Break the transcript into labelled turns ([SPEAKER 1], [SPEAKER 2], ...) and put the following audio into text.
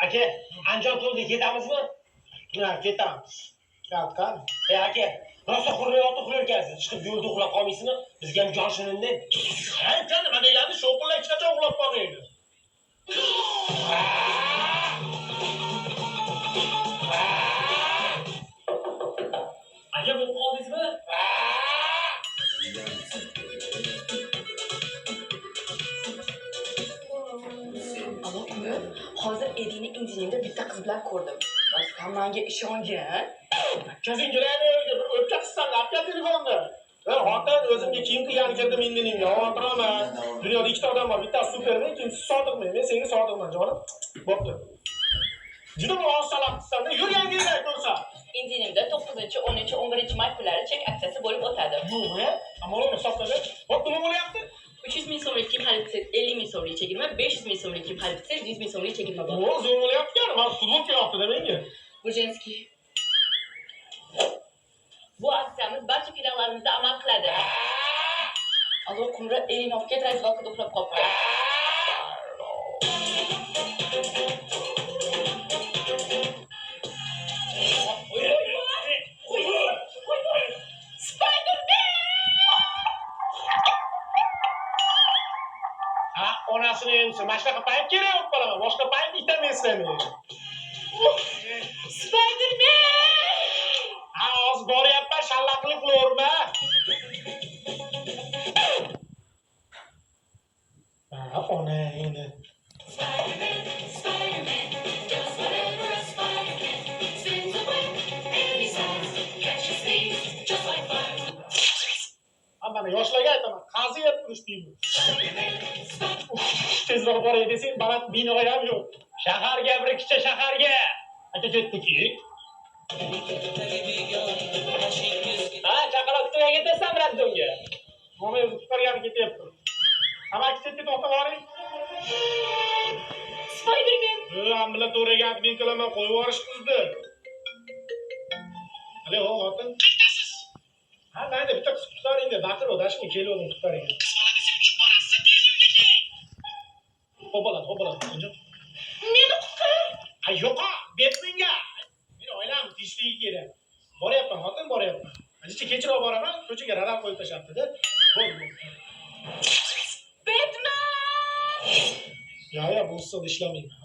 [SPEAKER 1] Aka, Andijon to'lga ketamizmi?
[SPEAKER 2] Ha, ketamiz. Qani?
[SPEAKER 1] E aka, rosa xurrayotib uxlar ekansiz. Chiqib yo'lda uxlab qolmaysizmi? Bizga ham jon shirinda.
[SPEAKER 2] Ha, uka, nima degani? Sho'pinlar hech qachon uxlab qolmaydi.
[SPEAKER 1] Aka, bo'lib qoldingizmi?
[SPEAKER 3] Alo, Qumri, hozir Edini injiniyda bitta qiz bilan ko'rdim. San menga ishongin.
[SPEAKER 2] Kazinglarni bir o'pka qissam, aka telefonni. Ben xotin o'zimga kiyim qilgani kirdim indinimga. Xavotir olma. Dunyoda ikkita odam bor. Bittasi Supermen, ikkinchisi Sodiqmen. Men senga sodiqman, jonim. Bo'pti. Juda bir og'iz talab qilsam-da, yur yangi yilda ko'rsa.
[SPEAKER 3] Injinimda 9, 10, 11 may kunlari chek aksiyasi bo'lib o'tadi.
[SPEAKER 2] Yo'q, e? Ammo hisobladi. Hop, nima bo'lyapti?
[SPEAKER 3] 300 ming so'mlik kiyim xarid qilsangiz 50 ming so'mlik chegirma, 500 ming so'mlik kiyim xarid qilsangiz 100 ming so'mlik chegirma bor.
[SPEAKER 2] O, zo'r bo'lyapti ekan. Mana futbolka yoqdi-da menga.
[SPEAKER 3] Bu женский. Bu aksiyamiz barcha filiallarimizda amal qiladi. Alo, Qumri, Elinovga раздевалка da uxlab qolibdi. Spider-Man!
[SPEAKER 2] Ha, onasini emsin. Mana shunaqa payt kerak bo'lib qolaman. Boshqa payt itam eslamaydi.
[SPEAKER 3] Spider-Man!
[SPEAKER 2] Ha, hozir boryapman, shallaqlik qilaverma. Ha, ona endi.
[SPEAKER 4] Spider-Man, Spider-Man, does whatever a spider can. Spins a web any size, catches thieves just like flies.
[SPEAKER 2] Ha, mana yoshlarga aytaman, qaziyat turish deyman.
[SPEAKER 4] Spider-Man, Spider.
[SPEAKER 2] Tezroq boray desang, baland bino ham yo'q.
[SPEAKER 1] Shaharga bir kicha shaharga.
[SPEAKER 2] Aka ketdik.
[SPEAKER 1] Ha, chaqaloq kutib ketasan роддом ga.
[SPEAKER 2] Mo'may o'zi qutqargani ketyapti. Tamaki chetga to'xtab boring.
[SPEAKER 3] Spider-Man!
[SPEAKER 2] Ambulatoriyaga admin qilaman, qo'yib yuborish qizni. Alo, xotin. Qayerdasiz? Ha, mayli, bitta qiz qutqaring deb baqirib, dashma kelgandim qutqaring. Qiz bola desam uchib borasiz, tez uyga keling. Xo'p bo'ladi, xo'p bo'ladi, xotinjon.
[SPEAKER 3] Meni qutqar!
[SPEAKER 2] Ha, yo'q, Betmenga. Meni oilam tinchligi kerak. Boryapman, xotin, boryapman. Ancha kechroq boraman, ko'chaga radar qo'yib tashlabdi-da. Bo'ldi, bo'ldi.
[SPEAKER 3] Batman!
[SPEAKER 2] Ya, ya, bu issiqda ishlamayman.